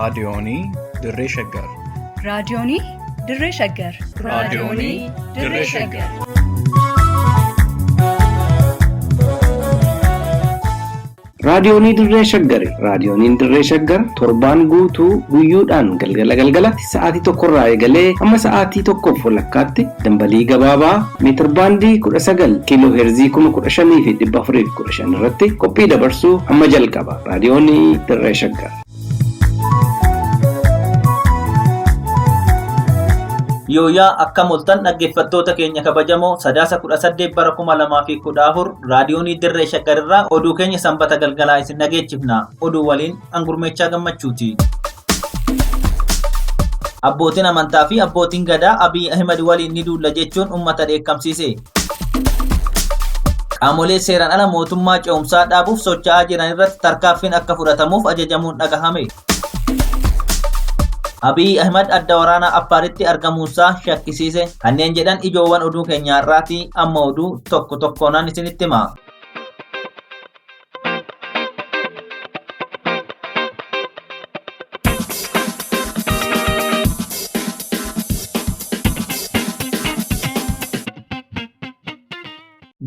Raadiyoonii Dirree Shaggar. Raadiyoonii Dirree Shaggar. Raadiyoonii Dirree Shaggar. Raadiyoonii Dirree Shaggari. Raadiyooniin Dirree Shaggar torbaan guutuu guyyoodhaan galgala galgalatti sa'aatii tokkorraa eegalee hamma sa'aatii tokkoof walakkaatti dambalii gabaabaa meetirbaandii 19 kiiloo heerzii 15,415 irratti qophii dabarsuu hamma jalqaba. Raadiyoonii Dirree Shaggar. Yooyaa akkam oltan dhaggeeffattoota keenya kabajamoo Sadaasa 18 bara 2014 raadiyoonii Dirree Shaggar irraa oduu keenya sanbata galgalaa isin dhageechifna. Oduu waliin Angurmeechaa Gammachuuti. Abbootiin amantaa fi abbootiin gadaa Abiy Ahimad waliin ni duulla jechuun uummata dheekkamsiise. Qaamolee seeraan ala mootummaa ce'umsaa dhaabuuf socho'aa jiran irratti tarkaanfiin akka fudhatamuuf ajajamuun dhagahame. Abiy Ahimad adda waraanaa Affaaritti argamuunsaa shakkisiise. Kanneen jedhan ijoowwan oduu keenya har'aati. Amma oduu tokko tokkoonaan isinitti hima.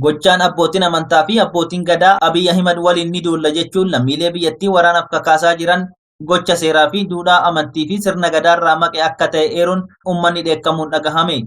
Gochaan abbootiin amantaa fi abbootiin gadaa Abiy Ahimad waliin ni duulla jechuun lammiilee biyyattii waraanaaf kakaasaa jiran gocha seeraa fi duudhaa amantii fi sirna gadaarraa maqe akka ta'e eeruun uummanni dheekkamuun dhagahame.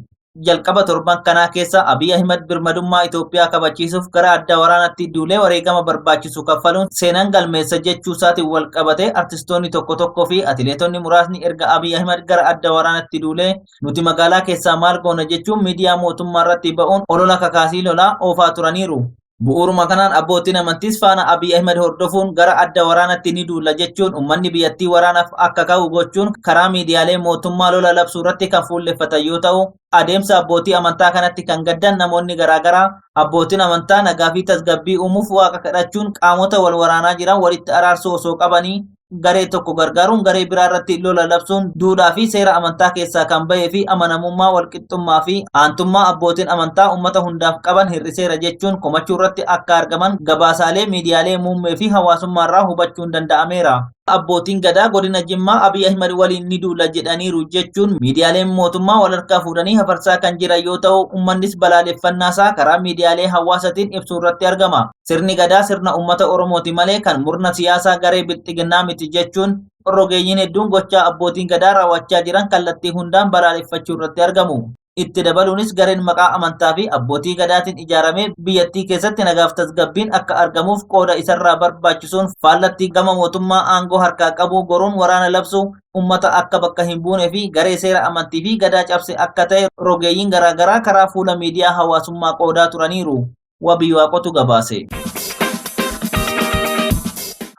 Jalqaba torban kanaa keessa Abiy Ahimad birmadummaa Itoophiyaa kabachiisuuf gara adda waraanaatti duulee wareegama barbaachisu kaffaluun seenaan galmeessa jechuu isaatiin wal qabatee artistoonni tokko tokko fi atileetonni muraasni erga Abiy Ahimad gara adda waraanaatti duulee nuti magaalaa keessaa maal goona jechuun miidiyaa mootummaa irratti ba'uun olola kakaasii lolaa oofaa turaniiru. Bu'uuruma kanaan abbootiin amantiis faana Abiy Ahimad hordofuun gara adda waraanatti ni duula jechuun uummanni biyyattii waraanaaf akka ka'u gochuun karaa miidiyaalee mootummaa lola labsuu irratti kan fuulleffatan yoo ta'u, adeemsa abbootii amantaa kanatti kan gaddan namoonni garaagaraa abbootiin amantaa nagaa fi tasgabbii uumuuf waaqa kadhachuun qaamota wal waraanaa jiran walitti araarsuu osoo qabanii garee tokko gargaaruun garee biraa irratti lola labsuun duudhaa fi seera amantaa keessaa kan bahee fi amanamummaa walqixxummaa fi aantummaa abbootiin amantaa uummata hundaaf qaban hir'iseera jechuun komachuu irratti akka argaman gabaasaalee miidiyaalee muummee fi hawaasummaa irraa hubachuun danda'ameera. Abbootiin Gadaa godina Jimmaa Abiy Ahimad waliin ni duula jedhaniiru jechuun miidiyaaleen mootummaa wal harkaa fuudhanii hafarsaa kan jiran yoo ta'u uummannis balaaleffannaasaa karaa miidiyaalee hawaasatiin ibsuu irratti argama. Sirni Gadaa sirna uummata Oromooti malee kan murna siyaasaa garee bilxiginnaa miti jechuun rogeeyyiin hedduun gochaa abbootiin Gadaa raawwachaa jiran kallattii hundaan balaaleffachuu irratti argamu. Itti dabaluunis gareen maqaa amantaa fi abbootii Gadaatiin ijaaramee biyyattii keessatti nagaaf tasgabbiin akka argamuuf qooda isarraa barbaachisuun faallatti gama mootummaa aangoo harkaa qabuu goruun waraana labsu ummata akka bakka hin buune fi garee seera amantii fi Gadaa cabse akka ta'e rogeeyyiin garaagaraa karaa fuula miidiyaa hawaasummaa qoodaa turaniiru. Wabii Waaqotu gabaase.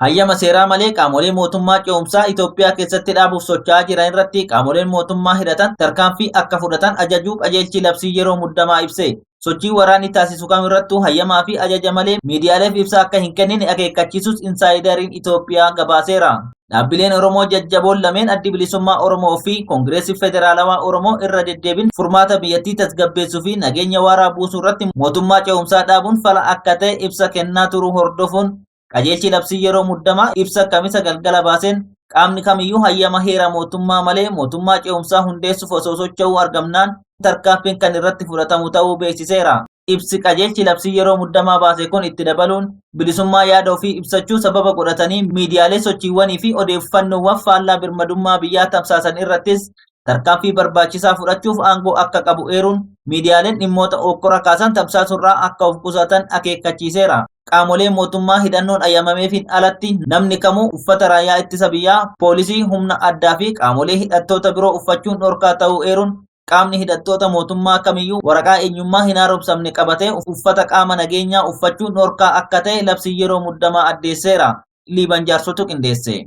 Hayyama seeraa malee qaamolee mootummaa ce'umsaa Itoophiyaa keessatti dhaabuuf socho'aa jiran irratti qaamoleen mootummaa hidhatan tarkaanfii akka fudhatan ajajuu qajeelchi labsii yeroo muddamaa ibse. Sochii waraanni taasisu kamirrattuu hayyamaa fi ajaja malee miidiyaaleef ibsa akka hin kennine akeekkachiisus Insaayidariin Itoophiyaa gabaaseera. Dhaabbileen Oromoo jajjaboon lameen Addi Bilisummaa Oromoo fi Koongireesii Federaalawaa Oromoo irra deddeebiin furmaata biyyattii tasgabbeessuu fi nageenya waaraa buusuu irratti mootummaa ce'umsaa dhaabuun fala akka ta'e ibsa kennaa turuu hordofuun qajeelchi labsii yeroo muddamaa ibsa Kamisa galgala baaseen qaamni kamiyyuu hayyama heera mootummaa malee mootummaa ce'umsaa hundeessuuf osoo socho'uu argamnaan tarkaanfiin kan irratti fudhatamu ta'uu beeksiseera. Ibsi qajeelchi labsii yeroo muddamaa baase kun itti dabaluun bilisummaa yaada ofii ibsachuu sababa godhatanii miidiyaalee sochiiwwanii fi odeeffannoowwan faallaa birmadummaa biyyaa tamsaasan irrattis tarkaanfii barbaachisaa fudhachuuf aangoo akka qabu eeruun miidiyaaleen dhimmoota ookkora kaasan tamsaasurraa akka of qusatan akeekkachiiseera. Qaamolee mootummaa hidhannoon ayyamameefiin alatti namni kamuu uffata raayyaa ittisa biyyaa, poolisii, humna addaa fi qaamolee hidhattoota biroo uffachuun dhorkaa ta'uu eeruun Qaamni hidhattoota mootummaa kamiyyuu waraqaa eenyummaa hin haaromsamne qabatee uffata qaama nageenyaa uffachuun dhorkaa akka ta'e labsiin yeroo muddamaa addeesseera. Liiban Jaarsotu qindeesse.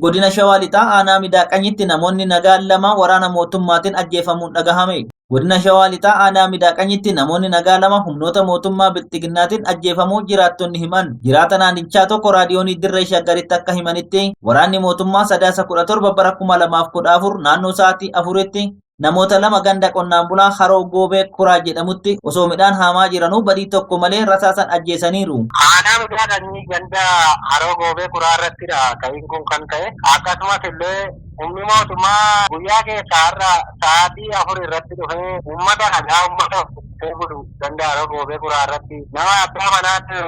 Godina Shawaa Lixaa aanaa Midaaqanyitti namoonni nagaan lama waraana mootummaatiin ajjeefamuun dhagahame. Godina Shawaa Lixaa aanaa Midaaqanyitti namoonni nagaa lama humnoota mootummaa Bilxiginnaatiin ajjeefamuu jiraattonni himan. Jiraata naannichaa tokko raadiyoonii Dirree Shaggaritti akka himanitti waraanni mootummaa Sadaasa 17 bara 2014 naannoo sa'aatii 4tti Namoota 2 ganda qonnaan bulaa Haroo Goobee Kuraa jedhamutti osoo midhaan haamaa jiranuu badii tokko malee rasaasan ajjeesaniiru. Aanaa midhaan sanyii ganda Haroo Goobee Kuraa irrattidha ta'iin kun kan ta'e. Akkasumas illee humni mootummaa guyyaa keessaa har'a sa'aatii 4 irratti dhufee uummata nagaa uummata horsiisee bulu ganda Haroo Goobee Kuraa irratti nama abbaa manaatti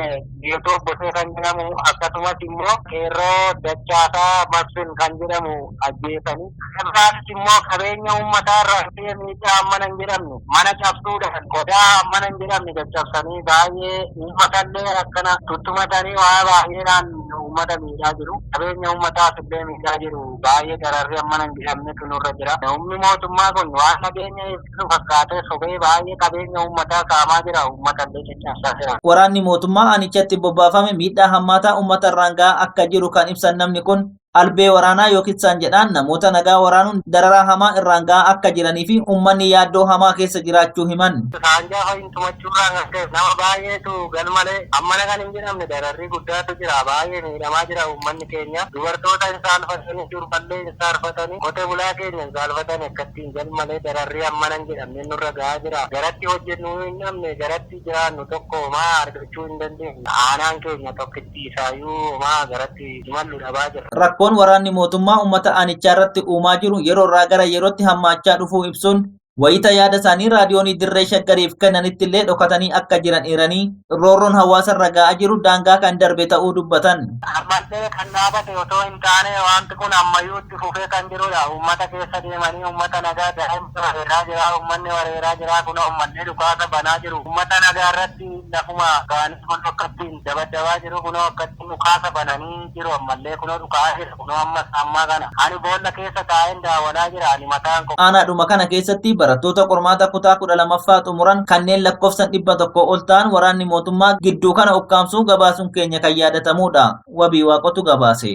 Geetoo Bosee kan jedhamu akkasumas immoo qeerroo Dachaasaa Masfin kan jedhamu ajjeesanii. Kanaanis immoo qabeenya uummataa irraa ta'ee miidhaa hammana hin jedhamne mana cabsuudhaan qodaa hammana hin jedhamne caccabsanii baay'ee uummatallee akkana tuttumatanii waa baay'eedhaan uummata miidhaa jiru. Qabeenya uummataas illee miidhaa jiru. Baay'ee dararri hammana hin jedhamnetu nurra jira. Humni mootummaa kun waan nageenya eegsisu fakkaatee sobee baay'ee qabeenya uummataa saamaa jira. Uummatallee caccabsaa jira. Waraanni mootummaa aanichatti bobbaafame miidhaa hammaataa uummata irraan gahaa akka jiru kan ibsan namni kun albee waraanaa yookiin jedhaan namoota nagaa waraanuun dararaa hamaa irraan gahaa akka jiranii fi uummanni yaaddoo hamaa keessa jiraachuu himan. Saanjaa fa'iin tumachuurraan kan ka'e nama baay'eetu galmalee hammana kan hin jedhamne dararrii guddaatu jira. Baay'ee miidhamaa jira uummanni keenya. Dubartoota hin saalfatanii, durballee hin saalfatanii, qote bulaa keenya hin saalfatanii akkattiin galmalee dararrii hammana hin jedhamne nurra gahaa jira. Garatti hojjennu hin dhabne garatti jiraannu tokko homaa argachuu hin dandeenye. Aanaan keenya tokkitti isaayyuu homaa garatti imallu dhabaa jira. Rakkoon waraanni mootummaa uummata aanichaa irratti uumaa jiru yeroo irraa gara yerootti hammaachaa dhufuu ibsuun wayita yaada isaanii raadiyoonii Dirree Shaggariif kennanitti illee dhokatanii akka jiran eeranii roorroon hawaasa irra ga'aa jiru daangaa kan darbe ta'uu dubbatan. Ammallee kan dhaabate otoo hin taane wanti kun ammayyuu itti fufee kan jirudha. Uummata keessa deemanii uummata nagaa daa'imni wareeraa jira, uummanni wareeraa jira, kun uummanni dhukaasa banaa jiru. Uummata nagaa irratti lafuma ga'anii kun akkattiin dabaddabaa jiru, kunoo akkattiin dhukaasa bananii jiru ammallee kunoo dhukaa jira, kunoo ammas ammaa kana. Ani boolla keessa taa'een daawwanaa jira, ani mataan koo. Aanaadhuma kana keessatti barattoota qormaata kutaa 12ffaa xumuran kanneen lakkoofsan 100 ol ta'an waraanni mootummaa gidduu kana ukkaamsuu gabaasuun keenya kan yaadatamudha. Wabii Waaqotu gabaase.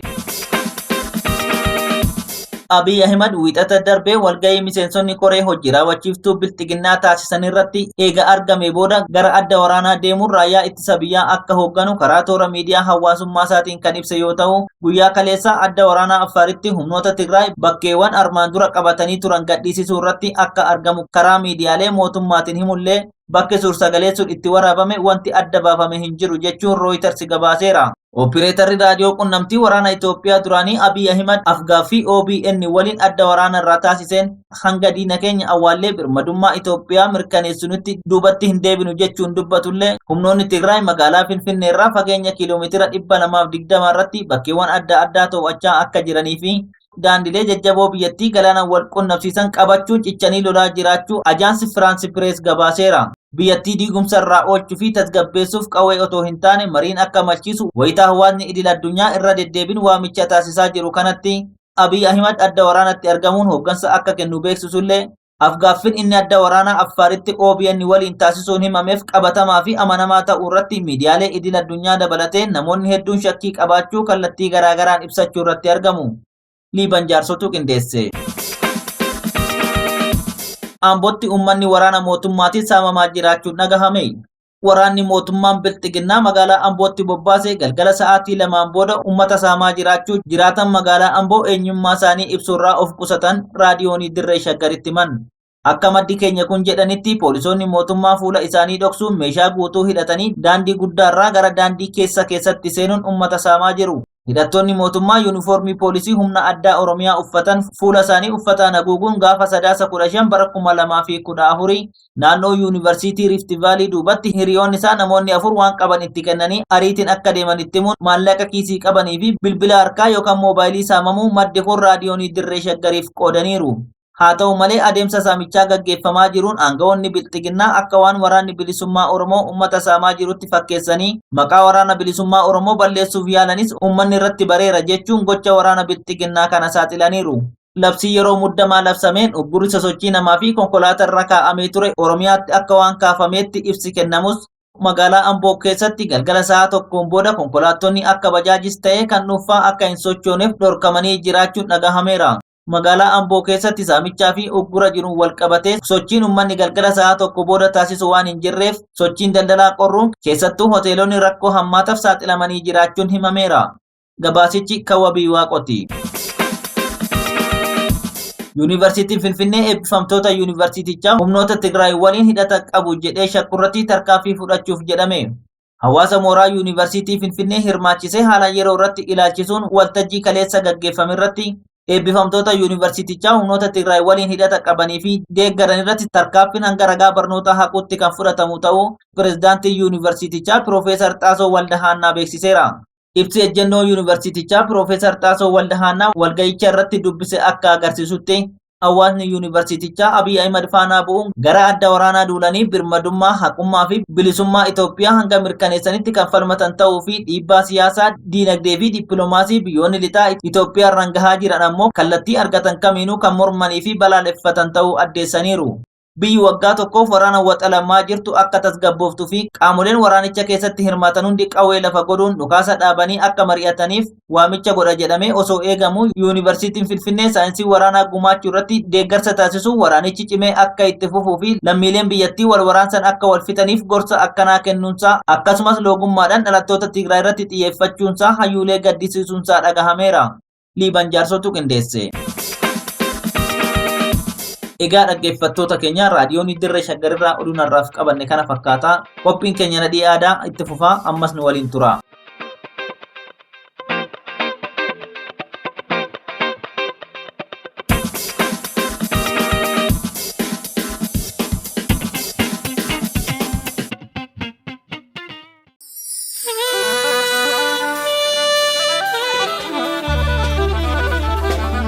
Abiy Ahimad wiixata darbee walgahii miseensonni koree hojii raawwachiiftuu bilxiginnaa taasisan irratti eega argame booda gara adda waraanaa deemuun raayyaa ittisa biyyaa akka hoogganu karaa toora miidiyaa hawaasummaa isaatiin kan ibse yoo ta'u guyyaa kaleessaa adda waraanaa Affaaritti humnoota Tigraay bakkeewwan armaan dura qabatanii turan gadhiisisuu irratti akka argamu karaa miidiyaalee mootummaatiin himullee bakki suursagalee sun itti waraabame wanti adda baafame hin jiru jechuun Rooyiters gabaaseera. Opereetarri raadiyoo qunnamtii waraana Itoophiyaa duraanii Abiy Ahimad afgaaffii OBN waliin adda waraana irraa taasiseen hanga diina keenya awwaallee birmadummaa Itoophiyaa mirkaneessinutti duubatti hin deebinu jechuun dubbatullee humnoonni Tigraay magaalaa Finfinnee irraa fageenya kiiloomeetira 220 irratti bakkeewwan adda addaa to'achaa akka jiranii fi daandilee jajjaboo biyyattii galaanaan wal qunnamsiisan qabachuun cichanii lolaa jiraachuu Ajaansi Firaansi Pirees gabaaseera. Biyyattii diigumsa irraa oolchuu fi tasgabbeessuuf qawwee otoo hin taane mariin akka malchiisu wayitaa hawaasni idil addunyaa irra deddeebiin waamicha taasisaa jiru kanatti Abiy Ahimad adda waraanatti argamuun hooggansa akka kennu beeksisullee afgaaffiin inni adda waraanaa Affaaritti OBN waliin taasisuun himameef qabatamaa fi amanamaa ta'uu irratti miidiyaalee idil addunyaa dabalatee namoonni hedduun shakkii qabaachuu kallattii garaagaraan ibsachuu irratti argamu. Liiban Jaarsotu qindeesse. Ambootti uummanni waraana mootummaatiin saamamaa jiraachuun dhagahame. Waraanni mootummaan Bilxiginnaa magaalaa Ambootti bobbaase galgala sa'aatii 2 booda uummata saamaa jiraachuu jiraatan magaalaa Amboo eenyummaa isaanii ibsuurraa of qusatan raadiyoonii Dirree Shaggaritti himan. Akka maddi keenya kun jedhanitti poolisoonni mootummaa fuula isaanii dhoksuun meeshaa guutuu hidhatanii daandii guddaarraa gara daandii keessa keessatti seenuun uummata saamaa jiru. Hidhattoonni mootummaa yuunifoormii poolisii humna addaa Oromiyaa uffatan fuula isaanii uffataan haguuguun gaafa Sadaasa 15 bara 2014 naannoo Yuunivarsiitii Rift Vaalii duubatti hiriyoonni isaa namoonni 4 waan qaban itti kennanii ariitiin akka deeman itti himuun maallaqa kiisii qabanii fi bilbila harkaa yookaan moobaayilii saamamuu maddi kun raadiyoonii Dirree Shaggariif qoodaniiru. Haa ta'u malee adeemsa saamichaa gaggeeffamaa jiruun aangawoonni bilxiginnaa akka waan waraanni bilisummaa Oromoo uummata saamaa jirutti fakkeessanii maqaa waraana bilisummaa Oromoo balleessuuf yaalanis uummanni irratti bareera jechuun gocha waraana bilxiginnaa kana saaxilaniiru. Labsii yeroo muddamaa labsameen uggurri sosochii namaa fi konkolaataa irra kaa'amee ture Oromiyaatti akka waan kaafameetti ibsi kennamus magaalaa Amboo keessatti galgala sa'a 1 booda konkolaattonni akka bajaajis ta'ee kan dhuunfaa akka hin sochooneef dhorkamanii jiraachuun dhagahameera. Magaalaa Amboo keessatti saamichaa fi uggura jiruun wal qabatee sochiin uummanni galgala sa'a 1 booda taasisu waan hin jirreef sochiin daldalaa qorruun keessattuu hoteelonni rakkoo hammaataaf saaxilamanii jiraachuun himameera. Gabaasichi Kawabii Waaqoti. Yuunivarsiitiin Finfinnee eebbifamtoota yuunivarsiitichaa humnoota Tigraay waliin hidhata qabu jedhee shakkurratti tarkaanfii fudhachuuf jedhame. Hawaasa mooraa Yuunivarsiitii Finfinnee hirmaachisee haala yeroo irratti ilaalchisuun waltajjii kaleessa gaggeeffame irratti eebbifamtoota yuunivarsiitichaa humnoota Tigraay waliin hidhata qabanii fi deeggaran irratti tarkaanfiin hanga ragaa barnootaa haquutti kan fudhatamu ta'uu pirezidaantiin yuunivarsiitichaa Piroofeesar Xaasoo Waldahaannaa beeksiseera. Ibsi ejjennoo yuunivarsiitichaa Piroofeesar Xaasoo Waldahaannaa walga'icha irratti dubbise akka agarsiisutti hawaasni yuunivarsiitichaa Abiy Ahimad faanaa bu'uun gara adda waraanaa duulanii birmadummaa, haqummaa fi bilisummaa Itoophiyaa hanga mirkaneessanitti kan falmatan ta'uu fi dhiibbaa siyaasaa, diinagdee fi dippiloomaasii biyyoonni lixaa Itoophiyaa irraan gahaa jiran ammoo kallattii argatan kamiinuu kan mormanii fi balaaleffatan ta'uu addeessaniiru. Biyyi waggaa tokkoof waraana waxalamaa jirtu akka tasgabbooftuu fi qaamoleen waraanicha keessatti hirmaatan hundi qawwee lafa godhuun dhukaasa dhaabanii akka mari'ataniif waamicha godha jedhamee osoo eegamu Yuunivarsiitiin Finfinnee saayinsii waraanaa gumaachuu irratti deeggarsa taasisuun waraanichi cimee akka itti fufuu fi lammiileen biyyattii wal waraansan akka wal fixaniif gorsa akkanaa kennuunsaa akkasumas loogummaadhaan dhalattoota Tigraay irratti xiyyeeffachuunsaa hayyuulee gaddisiisuunsaa dhagahameera. Liiban Jaarsootu qindeesse. Egaa dhaggeeffattoota keenya raadiyoon Dirree Shaggarirraa oduu narraaf qabanne kana fakkaata. Qophiin keenya nadhii aadaa itti fufaa ammas nu waliin tura.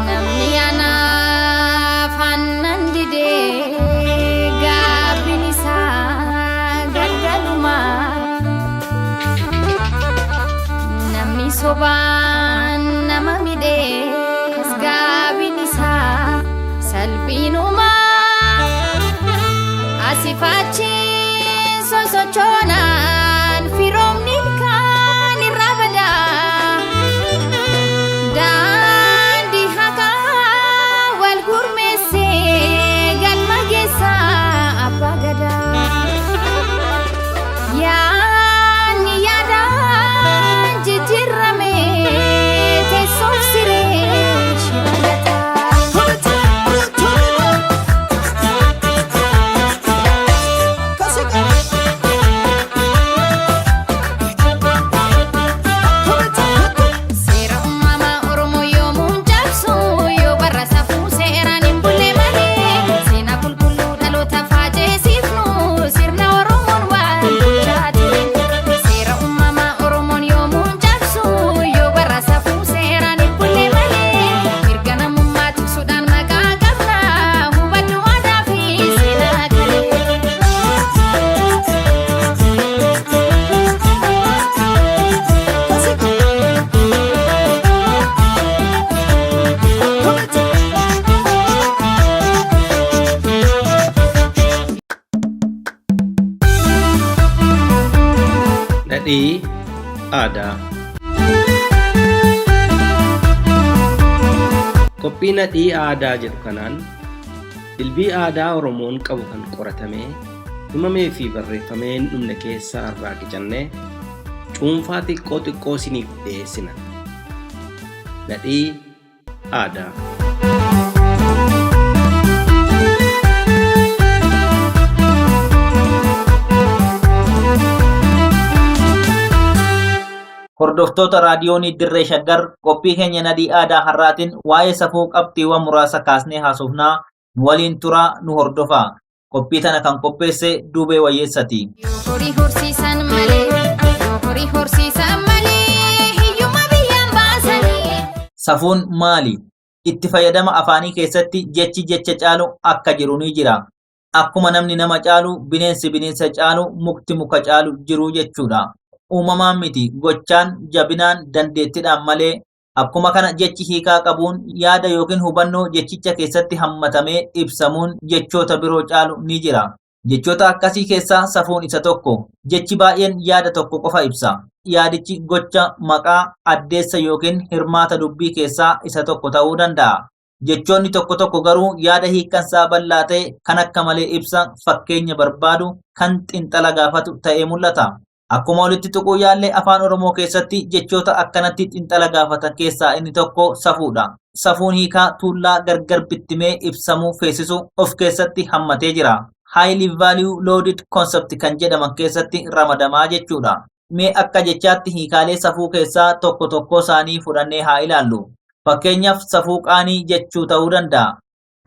Namni anaaf aannan didee gaabbiin isaa galgaluma. Namni sobaan nama midhees gaabbiin isaa salphinuma. Asifachi sosochoonaan firoomni ilkaan irraa badaa. Daandii haqaa wal gurmeessee galma geessaa abbaa gadaa. Yaadni yaadaan jijjiirame teessoof siree shibalataa. Seera uumamaa Oromoo yoomuun cabsu yoo barra safuu seeraan hin bulle malee seenaa qulqulluu dhaloota faajeessifnu sirna Oromoon waan bulchaa ture. Seera uumamaa Oromoon yoomuun cabsu yoo barra safuu seeraan hin bulle malee mirga namummaa tiksuudhaan maqaa qabna hubadhu aadaa fi seenaa kalee. Nadhii aadaa. Qophii nadhii aadaa jedhu kanaan dilbii aadaa Oromoon qabu kan qoratamee himamee fi barreeffamee hin dhumne keessaa irraa qicannee cuunfaa xiqqoo xiqqoo isiniif dhiyeessina. Nadhii aadaa. Hordoftoota raadiyoonii Dirree Shaggar qophii keenya nadhii aadaa har'aatiin waa'ee safuu qabxiiwwan muraasa kaasnee haasofnaa nu waliin turaa nu hordofaa. Qophii tana kan qopheesse Duubee Wayyeessati. Yoo horii horsiisan malee, yoo horii horsiisan malee, hiyyummaa biyyaan baasanii. Safuun maali? Itti fayyadama afaanii keessatti jechi jecha caalu akka jiru ni jira. Akkuma namni nama caalu, bineensi bineensa caalu, mukti muka caalu jiru jechuudha. Uumamaan miti gochaan, jabinaan, dandeettiidhaan malee akkuma kana jechi hiikaa qabuun yaada yookiin hubannoo jechicha keessatti hammatamee ibsamuun jechoota biroo caalu ni jira. Jechoota akkasii keessaa safuun isa tokko. Jechi baay'een yaada tokko qofa ibsa. Yaadichi gocha, maqaa, addeessa yookiin hirmaata dubbii keessaa isa tokko ta'uu danda'a. Jechoonni tokko tokko garuu yaada hiikkansaa bal'aa ta'e kan akka malee ibsa fakkeenya barbaadu kan xinxala gaafatu ta'ee mul'ata. Akkuma walitti tuquu yaallee afaan Oromoo keessatti jechoota akkanatti xiinxala gaafatan keessaa inni tokko safuudha. Safuun hiikaa tuullaa gargar bittimee ibsamuu feesisu of keessatti hammatee jira. Highly value loaded concept kan jedhaman keessatti ramadamaa jechuudha. Mee akka jechaatti hiikaalee safuu keessaa tokko tokko isaanii fudhannee haa ilaallu. Fakkeenyaaf safuu qaanii jechuu ta'uu danda'a.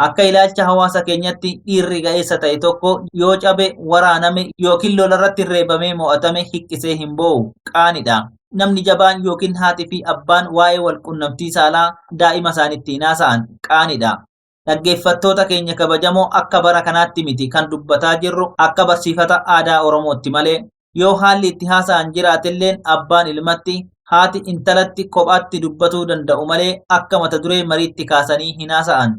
Akka ilaalcha hawaasa keenyatti dhiirri ga'eessa ta'e tokko yoo cabe, waraaname yookiin lolarratti reebamee mo'atame hiqqisee hin boo'u. Qaanidha. Namni jabaan yookiin haati fi abbaan waa'ee walqunnamtii saalaa daa'ima isaaniitti hin haasa'an. Qaanidha. Dhaggeeffattoota keenya kabajamoo, akka bara kanaatti miti kan dubbataa jirru, akka barsiifata aadaa Oromootti malee. Yoo haalli itti haasa'an jiraatilleen abbaan ilmatti, haati intalatti kophaatti dubbatuu danda'u malee akka mata duree mariitti kaasanii hin haasa'an.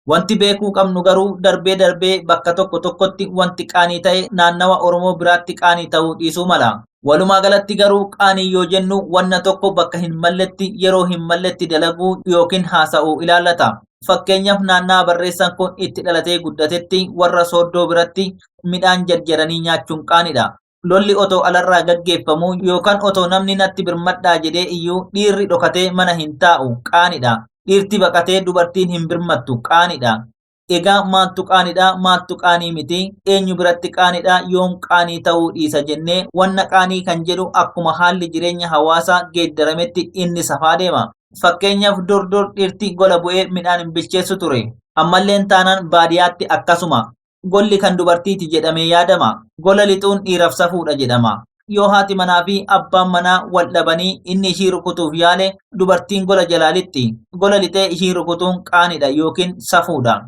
Wanti beekuu qabnu garuu darbee darbee bakka tokko tokkotti wanti qaanii ta'e naannawa Oromoo biraatti qaanii ta'uu dhiisuu mala. Walumaa galatti garuu qaanii yoo jennu wanna tokko bakka hin malletti, yeroo hin malletti dalaguu yookiin haasa'uu ilaallata. Fakkeenyaaf naannaa barreessaan kun itti dhalatee guddatetti warra Sooddoo biratti midhaan jarjaranii nyaachuun qaanidha. Lolli otoo alarraa gaggeeffamuu yookaan otoo namni natti birmadhaa jedhee iyyuu dhiirri dhokatee mana hin taa'u, qaanidha. Dhiirti baqatee dubartiin hin birmattu, qaanidha. Egaa maaltu qaanidha, maaltu qaanii miti, eenyu biratti qaanidha, yoom qaanii ta'uu dhiisa jennee wanna qaanii kan jedhu akkuma haalli jireenya hawaasaa geeddarametti inni safaa deema. Fakkeenyaaf dur dur dhiirti gola bu'ee midhaan hin bilcheessu ture. Ammalleen taanaan baadiyyaatti akkasuma. Golli kan dubartiiti jedhamee yaadama. Gola lixuun dhiiraaf safuudha jedhama. Yoo haati manaa fi abbaan manaa wal dhabanii inni ishii rukutuuf yaale, dubartiin gola jalaa lixxi. Gola lixee ishii rukutuun qaanidha yookiin safuudha.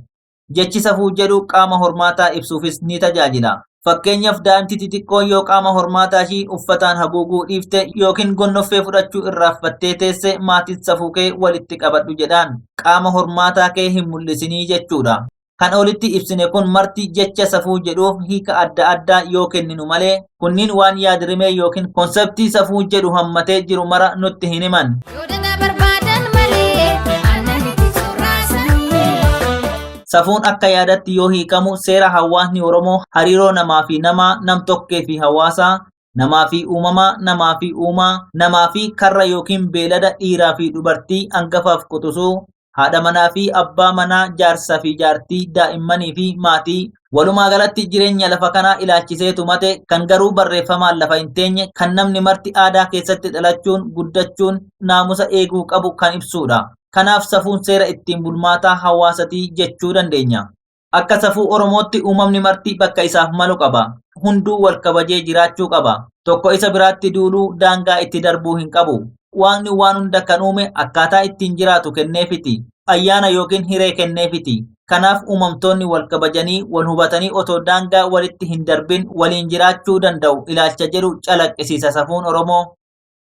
Jechi safuu jedhu qaama hormaataa ibsuufis ni tajaajila. Fakkeenyaaf daa'imti xixiqqoon yoo qaama hormaataa ishii uffataan haguuguu dhiifte yookiin gonnoffee fudhachuu irraanfattee teesse, maatiin safuu kee walitti qabadhu jedhaan. Qaama hormaataa kee hin mul'isinii jechuudha. Kan olitti ibsine kun marti jecha safuu jedhuuf hiika adda addaa yoo kenninu malee kunniin waan yaadrimee yookiin konseptii safuu jedhu hammatee jiru mara nutti hin himan. Yoo dhadhaa barbaadan malee aannan itti soraasanii. Safuun akka yaadatti yoo hiikamu seera hawaasni Oromoo hariiroo namaa fi namaa, nam-tokkee fi hawaasaa, namaa fi uumamaa, namaa fi uumaa, namaa fi karra yookiin beelada, dhiiraa fi dubartii, hangafaaf quxisuu, haadha manaa fi abbaa manaa, jaarsaa fi jaartii, daa'immanii fi maatii, walumaa galatti jireenya lafa kanaa ilaalchisee tumate kan garuu barreeffamaan lafa hin teenye, kan namni marti aadaa keessatti dhalachuun guddachuun naamusa eeguu qabu kan ibsudha. Kanaaf safuun seera ittiin bulmaataa hawaasatii jechuu dandeenya. Akka safuu Oromootti uumamni marti bakka isaaf malu qaba. Hunduu wal kabajee jiraachuu qaba. Tokko isa biraatti duuluu, daangaa itti darbuu hin qabu. Waaqni waan hunda kan uume akkaataa ittiin jiraatu kenneefiti. Ayyaana yookiin hiree kenneefiti. Kanaaf uumamtoonni wal kabajanii wal hubatanii otoo daangaa walitti hin darbin waliin jiraachuu danda'u ilaalcha jedhu calaqqisiisa safuun Oromoo.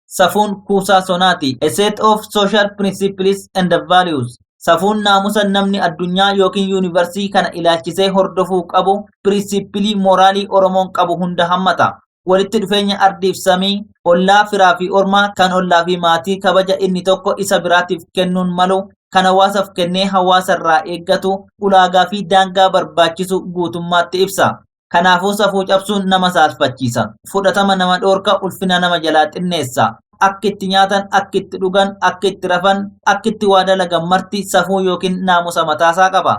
Safuun kuusaa sonaati. A set of social principles and values. Safuun naamusa namni addunyaa yookiin yuunivarsii kana ilaalchisee hordofuu qabu, pirinsipilii mooraalii Oromoon qabu hunda hammata. Walitti dhufeenya ardiif samii, ollaa, firaa fi ormaa, kan ollaa fi maatii, kabaja inni tokko isa biraatiif kennuun malu, kan hawaasaaf kennee hawaasarraa eeggatu, ulaagaa fi daangaa barbaachisu guutummaatti ibsa. Kanaafuu safuu cabsuun nama saalfachiisa. Fudhatama nama dhoorka, ulfina nama jalaa xinneessa. Akka itti nyaatan, akka itti dhugan, akka itti rafan, akka itti waa dalagan marti safuu yookiin naamusa mataasaa qaba.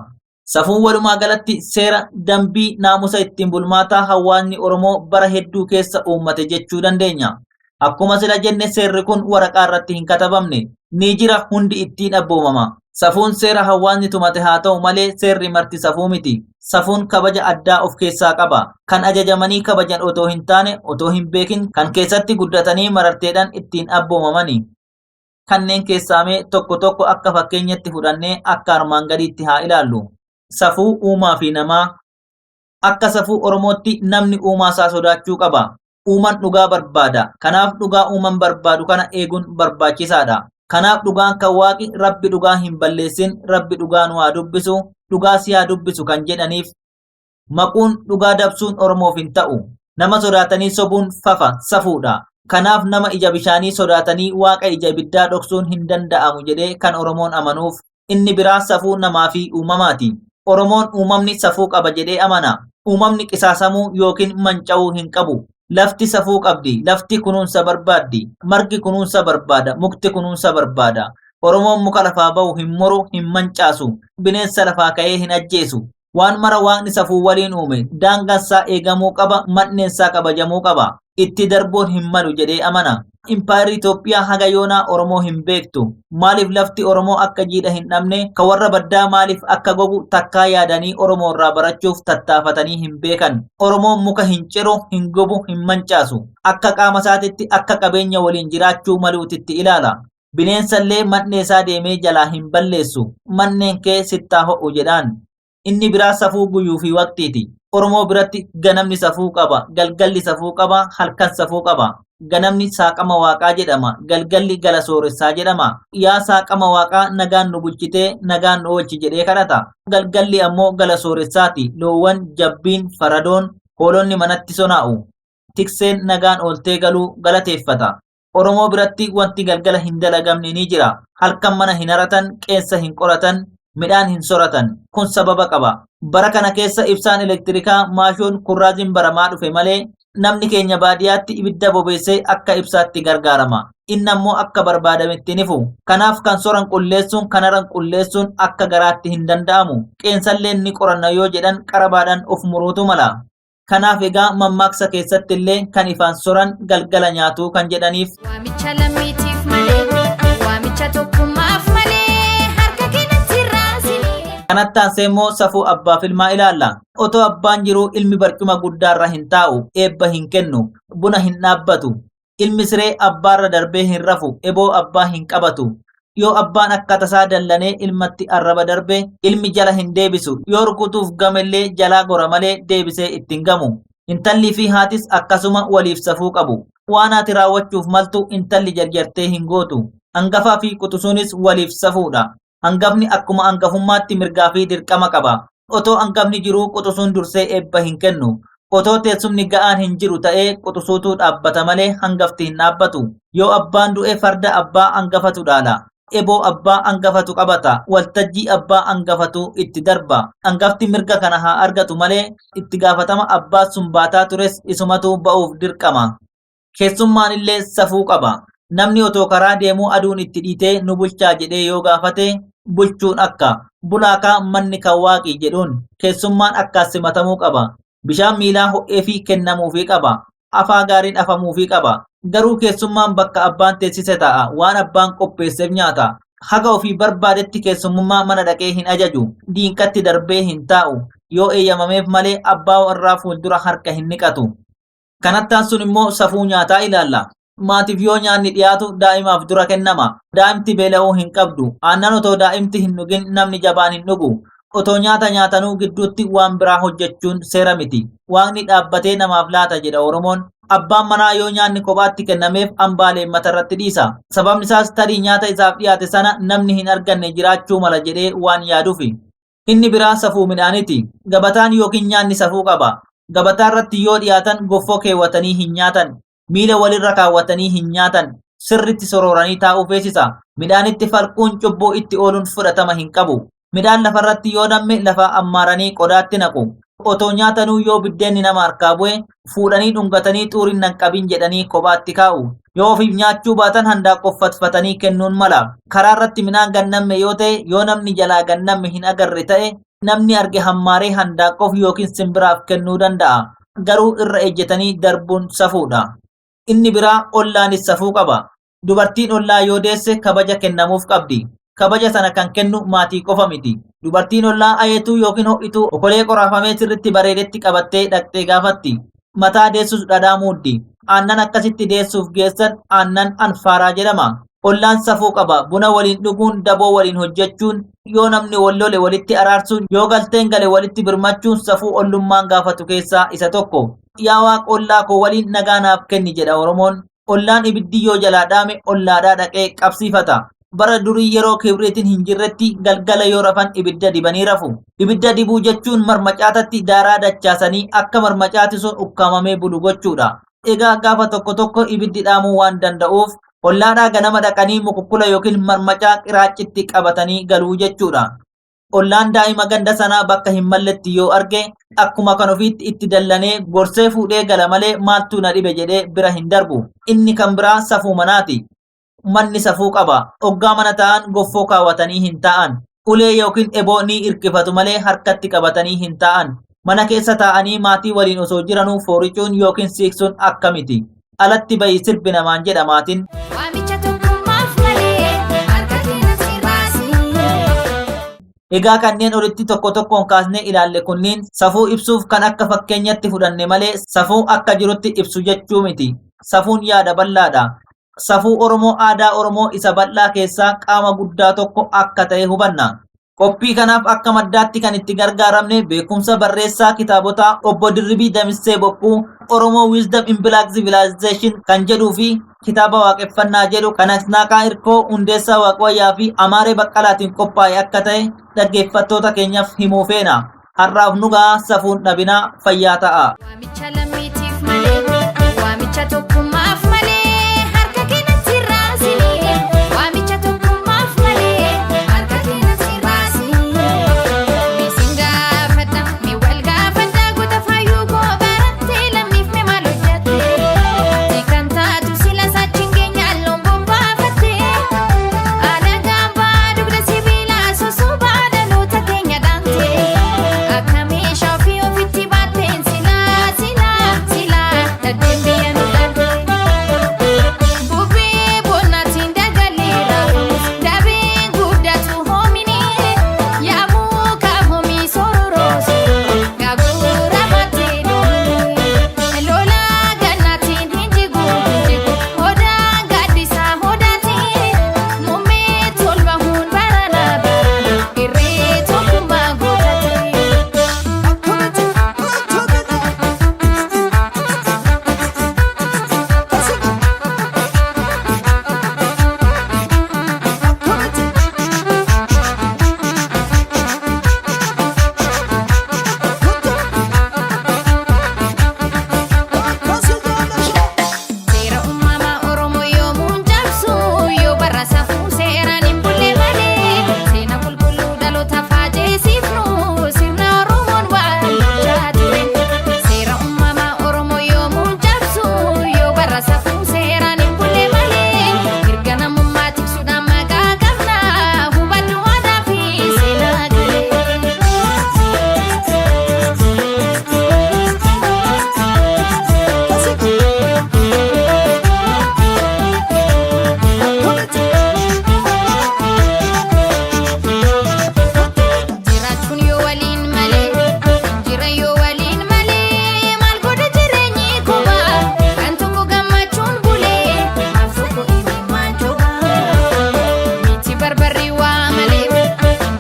Safuun walumaa galatti seera dambii naamusa ittiin bulmaataa hawaasni Oromoo bara hedduu keessa uummate jechuu dandeenya. Akkuma sila jenne seerri kun waraqaa irratti hin katabamne. Ni jira, hundi ittiin abboomama. Safuun seera hawaasni tumate haa ta'u malee seerri marti safuu miti. Safuun kabaja addaa of keessaa qaba. Kan ajajamanii kabajan otoo hin taane, otoo hin beekin kan keessatti guddatanii mararteedhaan ittiin abboomamani. Kanneen keessaa mee tokko tokko akka fakkeenyatti fudhannee akka armaan gadiitti haa ilaallu. Safuu uumaa fi namaa. Akka safuu Oromootti namni uumaa isaa sodaachuu qaba. Uumaan dhugaa barbaada. Kanaaf dhugaa uumaan barbaadu kana eeguun barbaachisaadha. Kanaaf dhugaan kan Waaqi, Rabbi dhugaa hin balleessin, Rabbi dhugaa nu haa dubbisu, dhugaa si haa dubbisu kan jedhaniif. Maquun, dhugaa dabsuun Oromoof hin ta'u. Nama sodaatanii sobuun fafa, safuudha. Kanaaf nama ija bishaanii sodaatanii Waaqa ija ibiddaa dhoksuun hin danda'amu jedhee kan Oromoon amanuuf. Inni biraa safuu namaa fi uumamaati. Oromoon uumamni safuu qaba jedhee amana. Uumamni qisaasamuu yookiin manca'uu hin qabu. Lafti safuu qabdi. Lafti kunuunsa barbaaddi. Margi kunuunsa barbaada. Mukti kunuunsa barbaada. Oromoon muka lafaa ba'u hin muru, hin mancaasu. Bineensa lafaa ka'ee hin ajjeesu. Waan mara waaqni safuu waliin uume. Daangaansaa eegamuu qaba, manneensaa kabajamuu qaba. Itti darbuun hin malu jedhee amana. Impaayerri Itoophiyaa haga yoonaa Oromoo hin beektu. Maaliif lafti Oromoo akka jiidha hin dhabne, ka warra baddaa maaliif akka gogu takkaa yaadanii Oromoo irraa barachuuf tattaafatanii hin beekan. Oromoon muka hin ciru, hin gubu, hin mancaasu. Akka qaama isaatitti akka qabeenya waliin jiraachuu maluutitti ilaala. Bineensallee man'ee isaa deemee jalaa hin balleessu. Manneen kee sittaa ho'u jedhaan. Inni biraa safuu guyyuu fi waqtiiti. Oromoo biratti ganamni safuu qaba, galgalli safuu qaba, halkan safuu qaba. Ganamni saaqama waaqaa jedhama, galgalli gala sooressaa jedhama. Yaa saaqama waaqaa nagaan nu bulchitee nagaan nu oolchi jedhee kadhata. Galgalli ammoo gala sooressaati. Loowwan, jabbiin, faradoon, hoolonni manatti sonaa'u. Tikseen nagaan ooltee galuu galateeffata. Oromoo biratti wanti galgala hin dalagamne ni jira. Halkan mana hin haratan, qeensa hin qoratan, midhaan hin soratan. Kun sababa qaba. Bara kana keessa ibsaan elektirikaa maashoon kurraaziin baramaa dhufe malee namni keenya baadiyyaatti ibidda bobeessee akka ibsaatti gargaarama. Inni ammoo akka barbaadametti ni fu. Kanaaf kan soran qulleessuun kan haran qulleessuun akka garaatti hin danda'amu. Qeensallee ni qoranna yoo jedhan qarabaadhaan of muruutu mala. Kanaaf egaa mammaaksa keessatti illee kan ifaan soran galgala nyaatu kan jedhaniif. Waamicha lammiitiif malee, waamicha tokkummaaf malee, harka keenyatti raasini. Kanatti aansee immoo safuu abbaaf ilmaa ilaalla. Otoo abbaan jiruu ilmi barcuma guddaarra hin taa'u, eebba hin kennu, buna hin dhaabbatu. Ilmi siree abbaarra darbee hin rafu, eboo abbaa hin qabatu. Yoo abbaan akka tasaa dallanee ilmatti arraba darbe, ilmi jala hin deebisu. Yoo rukutuuf gamellee jalaa gora malee deebisee ittiin gamu. Intallii fi haatis akkasuma waliif safuu qabu. Waan haati raawwachuuf maltu intalli jarjartee hin gootu. Hangafaa fi quxisuunis waliif safuudha. Hangafni akkuma hangafummaatti mirgaa fi dirqama qaba. Otoo hangafni jiruu quxisuun dursee eebba hin kennu. Otoo teessumni ga'aan hin jiru ta'ee quxisuutu dhaabbata malee hangafti hin dhaabbatu. Yoo abbaan du'e farda abbaa hangafatu dhaala. Eboo abbaa hangafatu qabata. Waltajjii abbaa hangafatu itti darba. Hangafti mirga kana haa argatu malee itti gaafatama abbaa sun baataa tures isumatu ba'uuf dirqama. Keessummaan illee safuu qaba. Namni otoo karaa deemuu aduun itti dhiitee nu bulchaa jedhee yoo gaafate bulchuun akka bulaakaa manni kan waaqii jedhuun keessummaan akkaas simatamuu qaba. Bishaan miilaa ho'ee fi kennamuufii qaba. Afaa gaariin afamuufii qaba. Garuu keessummaan bakka abbaan teessise taa'a. Waan abbaan qopheesseef nyaata. Haga ofii barbaadetti keessummummaa mana dhaqee hin ajaju. Diinqatti darbee hin taa'u. Yoo eeyyamameef malee abbaa warraa fuuldura harka hin niqatu. Kanattaan sun immoo safuu nyaataa ilaalla. Maatiif yoo nyaanni dhiyaatu daa'imaaf dura kennama. Daa'imti beela'uu hin qabdu. Aannan otoo daa'imti hin dhugin namni jabaan hin dhugu. Otoo nyaata nyaatanuu gidduutti waan biraa hojjechuun seera miti. Waaqni dhaabbatee namaaf laata jedha Oromoon. Abbaan manaa yoo nyaanni kophaatti kennameef hambaalee matarratti dhiisa. Sababni isaas tarii nyaata isaaf dhiyaate sana namni hin arganne jiraachuu mala jedhee waan yaaduufi. Inni biraa safuu midhaaniti. Gabataan yookiin nyaanni safuu qaba. Gabataa irratti yoo dhiyaatan goffoo keewwatanii hin nyaatan. Miila walirra kaawwatanii hin nyaatan. Sirritti sorooranii taa'uu feesisa. Midhaanitti falquun cubbuu itti ooluun fudhatama hin qabu. Midhaan lafarratti yoo dhamme lafaa ammaaranii qodaatti naqu. Otoo nyaatanuu yoo biddeenni nama harkaa bu'e fuudhanii dhungatanii xuuriin nan qabin jedhanii kophaatti kaa'u. Yoo ofiif nyaachuu baatan handaaqqoo fatfatanii kennuun mala. Karaa irratti midhaan gannamme yoo ta'e yoo namni jalaa gannamme hin agarre ta'e namni arge hammaaree handaaqqoof yookiin simbiraaf kennuu danda'a. Garuu irra ejjetanii darbuun safuudha. Inni biraa ollaanis safuu qaba. Dubartiin ollaa yoo deesse kabaja kennamuuf qabdi. Kabaja sana kan kennu maatii qofa miti. Dubartiin ollaa ayeetuu yookiin ho'ituu okolee qoraafamee sirritti bareedetti qabattee dhaqxee gaafatti. Mataa deessus dhadhaa muuddi. Aannan akkasitti deessuuf geessan aannan anfaaraa jedhama. Ollaan safuu qaba. Buna waliin dhuguun, daboo waliin hojjechuun, yoo namni wal lole walitti araarsuun, yoo galteen gale walitti birmachuun safuu ollummaan gaafatu keessaa isa tokko. Yaa Waaq ollaa koo waliin nagaa naaf kenni jedha Oromoon. Ollaan ibiddi yoo jalaa dhaame ollaadhaa dhaqee qabsiifata. Bara durii yeroo kibriitiin hin jirretti galgala yoo rafan ibidda dibanii rafu. Ibidda dibuu jechuun marmacaatatti daaraa dachaasanii akka marmacaati sun ukkaamamee bulu gochuudha. Egaa gaafa tokko tokko ibiddi dhaamuu waan danda'uuf ollaadhaa ganama dhaqanii mukukkula yookiin marmacaa qiraacitti qabatanii galuu jechuudha. Ollaan daa'ima ganda sanaa bakka hin malletti yoo arge akkuma kan ofiitti itti dallanee gorsee fuudhee gala malee maaltu na dhibe jedhee bira hin darbu. Inni kan biraa safuu manaati. Manni safuu qaba. Oggaa mana taa'an goffoo kaawwatanii hin taa'an. Ulee yookiin eboo ni hirkifatu malee harkatti qabatanii hin taa'an. Mana keessa taa'anii maatii waliin osoo jiranuu fooricuun yookiin siiksuun akkamiti. Alatti bahi sirbi namaan jedha maatiin. Waamicha tokkummaaf malee harka keenya sirraasi. Egaa kanneen olitti tokko tokkoon kaasnee ilaalle kunniin safuu ibsuuf kan akka fakkeenyatti fudhanne malee safuu akka jirutti ibsu jechuu miti. Safuun yaada bal'aadha. Safuu Oromoo aadaa Oromoo isa bal'aa keessaa qaama guddaa tokko akka ta'e hubanna. Qophii kanaaf akka maddaatti kan itti gargaaramne beekumsa barreessaa kitaabotaa obbo Dirribii Damissee Bokkuu Oromoo Wisdom in Black Civilization kan jedhuu fi kitaaba waaqeffannaa jedhu kan Asnaaqaa Hirkoo Hundeessaa Waaqwayyaa fi Amaaree Baqqalaatiin qophaa'e akka ta'e dhaggeeffattoota keenyaaf himuu feena. Har'aaf nu gahaa safuun dhabinaa fayyaa ta'a. Waamicha lammiitiif malee waamicha tokkummaaf malee harka keenya sirraasi. Waamicha tokkummaaf malee harka keenya sirraasi. Misin gaafadha mi wal gaafadha goota fayyuu koo barattee lammiif mi maal hojjatte? Kan taatu sila saachiin keenya loon bobbaafatte. Alagaan ba'aa dugda sibiilaa sosobaa dhaloota keenya dhaante. Akka meeshaa ofii ofitti baatteen silaa silaa silaa dhaddeen biyya nu dhaante. Bubbee boonnaatiin dagalee raafamus dabeen guddatu hoomini yaamuu kaahomii sororoo sororoo gaagura baatee doonii. Lola gannaatiin hin jigu hin jigu hodaan gaaddisaa hodaatiin muummee tolba hun barana barana irree tokkummaa gootatiin. Seera uumamaa Oromoo yoomuun cabsu yoo barra safuu seeraan hin bulle malee seena qulqulluu dhaloota faajeessifnu sirna Oromoon waan bulchaa ture. Seera uumamaa Oromoo yoomuun cabsu yoo barra safuu seeraan hin bulle malee mirga namummaa tiksuudhaan maqaa qabna hubadhu aadaa fi seenaa galee. Jiraachuun yoo waliin malee jira yoo waliin malee maal godha jireenyi kuba kan tokko gammachuun bulee maaf tokko imimmaan cuba miti barbarri waa malee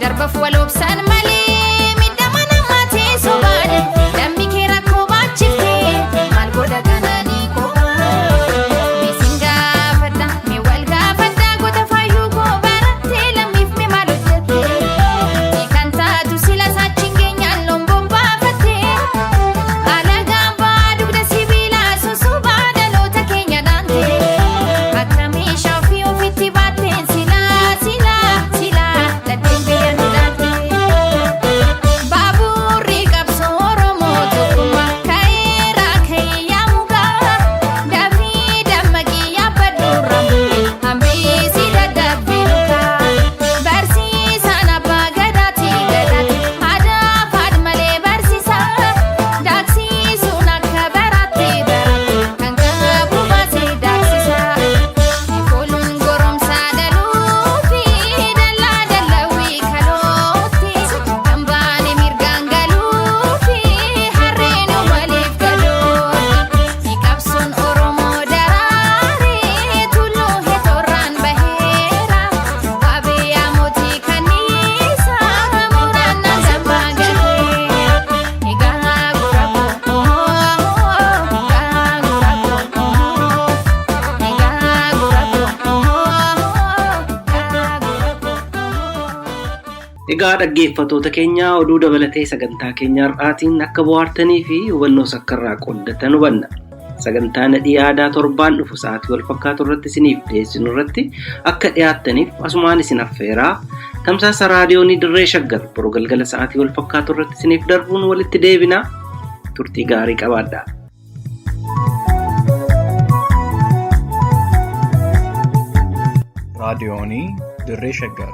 darbaaf waloobsaan malee miidhama namaa teessumaan dammi kee rakkoo baachiftee maal godha kanaanii kuba misin gaafadha mi wal gaafadha goota fayyuu koo barattee lammiif mi maal hojjette. Kan taatu sila saachiin keenyaan loon bobbaafatte. Alagaan ba'aa dugda sibiilaa sosobaa dhaloota keenya dhaante. Akka meeshaa ofii ofitti baatteen silaa silaa silaa dhaddeen biyya nu dhaante. Baaburri qabsoo Oromoo tokkummaa ka'eera ka'ee yaamugaa. Dafii dammaqii yaabbadhu rambee hambisi dadhabbii lukaa. Barsiisaan abbaa gadaati gadaati aadaa faad malee barsiisa. Daaksisuun akka baraatti baraatti kan qabu baasee daaksisa. Kooluun goromsaa dhaluufi dallaa dallawii kalootti kan baane mirgaan galuufi harreen waliif galootti. Qabsoon Oromoo daraaree tulluu heetorraan baheera. Waabee mootii kanniisa muraan nama gaheera. Egaa gura koo egaa gura koo egaa gura koo egaa gura koo. Egaa dhaggeeffattoota keenya oduu dabalatee sagantaa keenya har'aatiin akka bohaartanii fi hubannoo sakkarraa qooddatan hubanna. Sagantaa nadhii aadaa torbaan dhufu sa'aatii wal fakkaatu irratti isiniif dhiyeessinu irratti akka dhiyaattaniif asumaan isin affeeraa Tamsaasa raadiyoonii Dirree Shaggar boruu galgala sa'aatii wal fakkaatu irratti isiniif darbuun walitti deebina. Turtii gaarii qabaadhaa. Raadiyoonii Dirree Shaggar.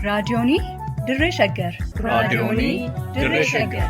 Raadiyoonii Dirree Shaggar. Raadiyoonii Dirree Shaggar.